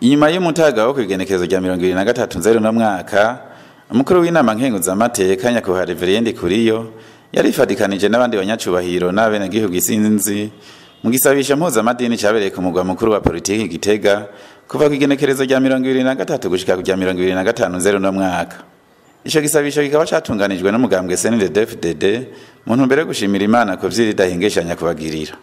Inyuma y'umutaga wo kwigenekerezo rya 2023 nzero no mwaka, umukuru w'inama nkenguzamateka nyakubahwa Reverend Kuriyo yarifadikanije n'abandi banyacubahiro n'abenegihugu isinzi mu gisabisho mpuzamadini cabereye ku mugwa mukuru wa politiki Gitega kuva kw'igenekerezo rya 2023 gushika ku rya 2025 nzero no mwaka. Ico gisabisho kikaba catunganijwe n'umugambwe CNDD-FDD mu ntumbero yo gushimira Imana ku vy'idahengeshanya kubagirira.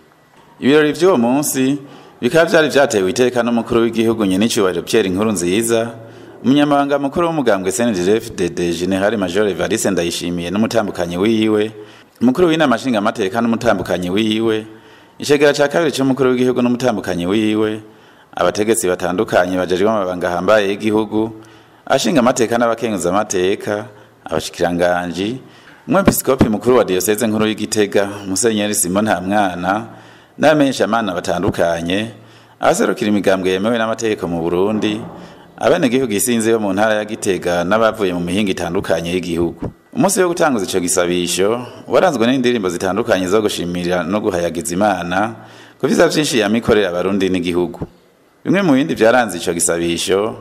Ibirori vy'uwo munsi bikaba vyari vyatewe iteka n'umukuru w'igihugu nyenicubahiro Pierre Nkurunziza, umunyamabanga mukuru w'umugambwe CNDD-FDD General Major Evariste Ndayishimiye n'umutambukanyi wiwe, umukuru w'inama nshingamateka n'umutambukanyi wiwe, icegera ca kabiri c'umukuru w'igihugu n'umutambukanyi wiwe, abategetsi batandukanye bajejwe amabanga ahambaye y'igihugu, abashingamateka n'abakenguzamateka, abashikiranganji, umwepiskopi mukuru wa diyoseze nkuru y'Igitega Musenyeri Simon Ntamwana n'abamenyeshamana batandukanye, abaserukira imigambwe yemewe n'amategeko mu Burundi, abenegihugu isinzi bo mu ntara ya Gitega n'abavuye mu mihingo itandukanye y'igihugu. Umunsi wo gutanguza ico gisabisho waranzwe n'indirimbo zitandukanye zo gushimira no guhayagiza Imana ku vyiza vyinshi yamikorera Abarundi n'igihugu. Bimwe mu bindi vyaranze ico gisabisho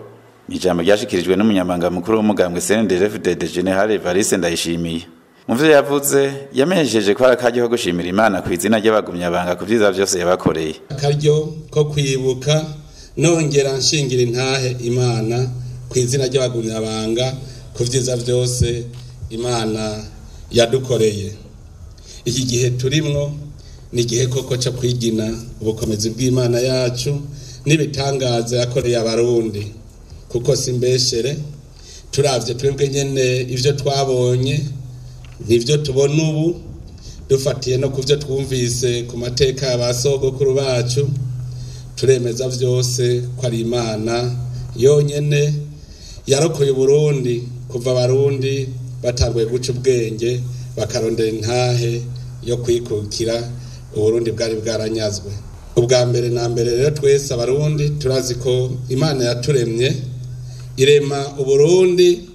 ni ijambo ryashikirijwe n'umunyamabanga mukuru w'umugambwe CNDD-FDD General Evariste Ndayishimiye. Mu vyo yavuze, yamenyesheje ko ari akaryo ko gushimira Imana kw'izina ry'abagumyabanga ku vyiza vyose yabakoreye. Akaryo ko kwibuka nongera nshingira intahe Imana kw'izina ry'abagumyabanga ku vyiza vyose Imana yadukoreye. Iki gihe turimwo ni igihe koko co kwigina ubukomezi bw'Imana yacu n'ibitangaza yakoreye Abarundi, kuko simbeshere turavye twebwe nyene ivyo twabonye nivyo tubona ubu, dufatiye no kuvyo twumvise ku mateka y'abasogokuru bacu, turemeza vyose ko ari Imana yonyene yarokoye Burundi kuva Abarundi batanguye guca ubwenge bakarondera intahe yo kwikukira. Uburundi bwari bwaranyazwe. Ubwa mbere na mbere rero twese Abarundi turazi ko Imana yaturemye, irema Uburundi,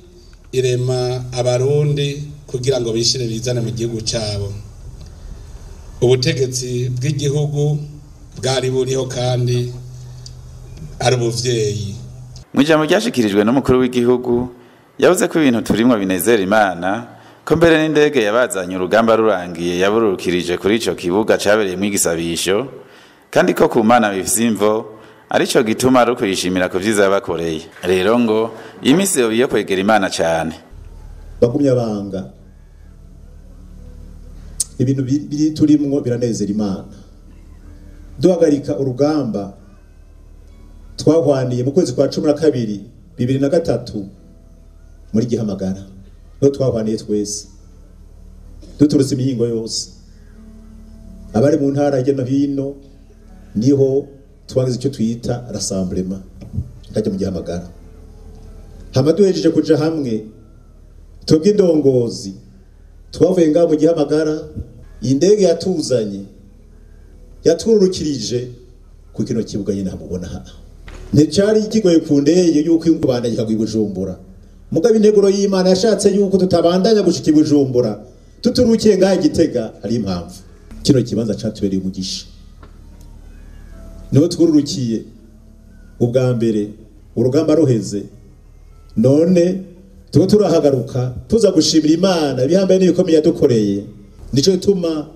irema Abarundi kugira ngo bishire bizane mu gihugu cabo. Ubutegetsi bw'igihugu bwari buriho kandi ari ubuvyeyi. Mu ijambo ryashikirijwe n'umukuru w'igihugu yavuze ko ibintu turimwo binezera Imana, ko mbere n'indege yabazanye urugamba rurangiye yabururukirije kuri ico kibuga cabereyemwo igisabisho, kandi ko ku Mana bifise imvo arico gituma ari ukuyishimira ku vyiza yabakoreye. Rero ngo iyi misi yoba iyo kwegera Imana cane. Bagumyabanga, ibintu biri turimwo biranezera Imana. Duhagarika urugamba twahwaniye mu kwezi kwa 12 2003 muri Gihamagara, no twahwaniye twese duturutse imihingo yose, abari mu ntara hirya no hino, niho twagize icyo twita rassemblement kajya mu Gihamagara. Hama duhejeje kuja hamwe twebwe indongozi twavuye ngaho mu Gihamagara, indege yatuzanye yatururukirije ku kino kibuga nyine hamubona ha. Nticyari kigoye ku ndege yuko ingubandanya ikagwa i Bujumbura, mugabo integuro y'Imana yashatse yuko tutabandanya gushika i Bujumbura tuturukiye ngaha Gitega. Hari impamvu kino kibanza catubereye umugisha, niho twururukiye ubwa mbere urugamba ruheze, none tuba turahagaruka tuza gushimira Imana ibihambaye n'ibikomeye yadukoreye. Nico gituma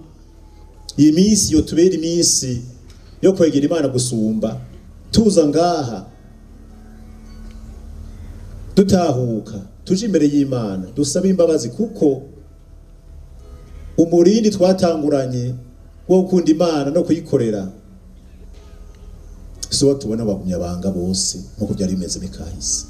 iyi minsi yo tubera iminsi yo kwegera Imana gusumba, tuza ngaha dutahuka tuje imbere y'Imana dusaba imbabazi, kuko umurindi twatanguranye wo gukunda Imana no kuyikorera si wo tubona abagumyabanga bose nk'uko byari bimeze mikahise.